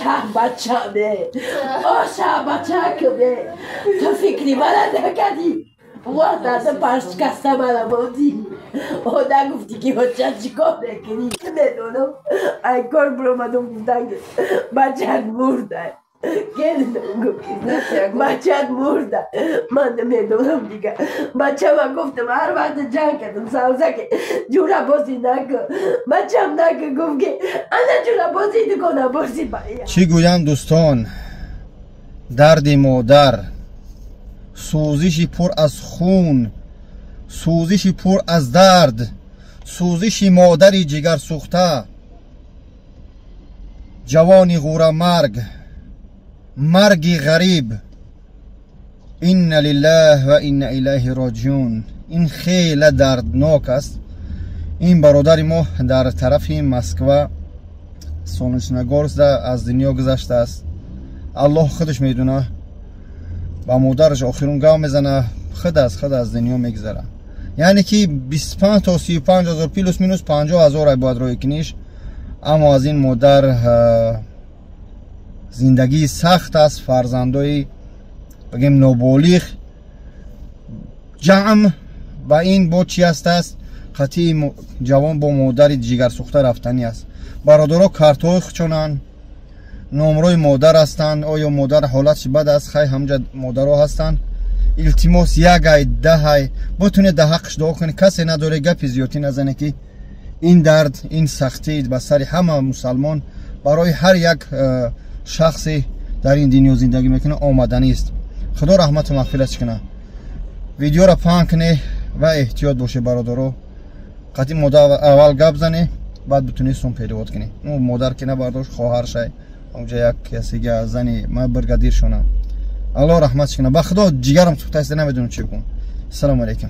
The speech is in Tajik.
Бачаме, оша бачакаме, ту фикри мана накардӣ. Ватата пашкаста мана мондӣ. О, нагуфтӣ, ки ҳоҷа чӣ кор мекунӣ? Медонам, ай кор биромадам, гуфтан, ки бачат мурда. Бачат мурда. Ман намедонам дига. Бачама гуфтам, ҳар вақт ҷанг кардам, савза, ки ҷурабозӣ накун, бачам, накун. Гуфт, ки ана ҷурабозӣ дукона бозӣ. Чӣ гӯям, дӯстон, дарди модар, сӯзиши пур аз хун, сӯзиши пур аз дард, сӯзиши модари ҷигарсӯхта, ҷавони ғӯрамарг, марги ғариб. Инна лиллаҳ ва инна илайҳи роҷиун. Ин хеле дарднок аст. Ин бародари мо дар тарафи Москва, Солнечногорск, аз дунё гузаштааст. Аллоҳ худаш медона. Ба модараш охирун гав мезана, худ аз худ аз дунё мегузара. Яъне ки 25 то 35 ҳазор, плюс минус 50 ҳазор бояд роҳӣ куниш. Аммо аз ин модар зиндагии сахт аст, фарзандои, бигем, ноболиғ ҷамъ ба ин бо чи ҳастааст. Қатъии ҷавон бо модари ҷигарсӯхта рафтанӣ аст. Бародаро, картҳои хучонанд, номрои модар ҳастанд. Оё модар ҳолатш бад аст? Хай, ҳамҷа модаро ҳастанд. Илтимос, як ай, 10 ай бутунед, да ҳаққш дуо кунед. Касе надоре, гапи зиёдтӣ назане, ки ин дард, ин сахтӣ ба сари ҳама мусалмон, барои ҳар як шахсе дар ин дунё зиндагӣ мекунад, омаданист. Худо раҳмату мағфиратш кунад. Видеоро паҳн кунед ва эҳтиёт бошед, бародаро. Қатъи модар аввал гап зане, баъд бутунед сум перевод кунед. Модар ки набардошт, хоҳаршай, онҷа як касига, зани ма бригадиршона. Аллоҳ раҳматш кунад. Ба худо, ҷигарам сӯхтааст, намедонам чӣ кун. Ассалому алайкум.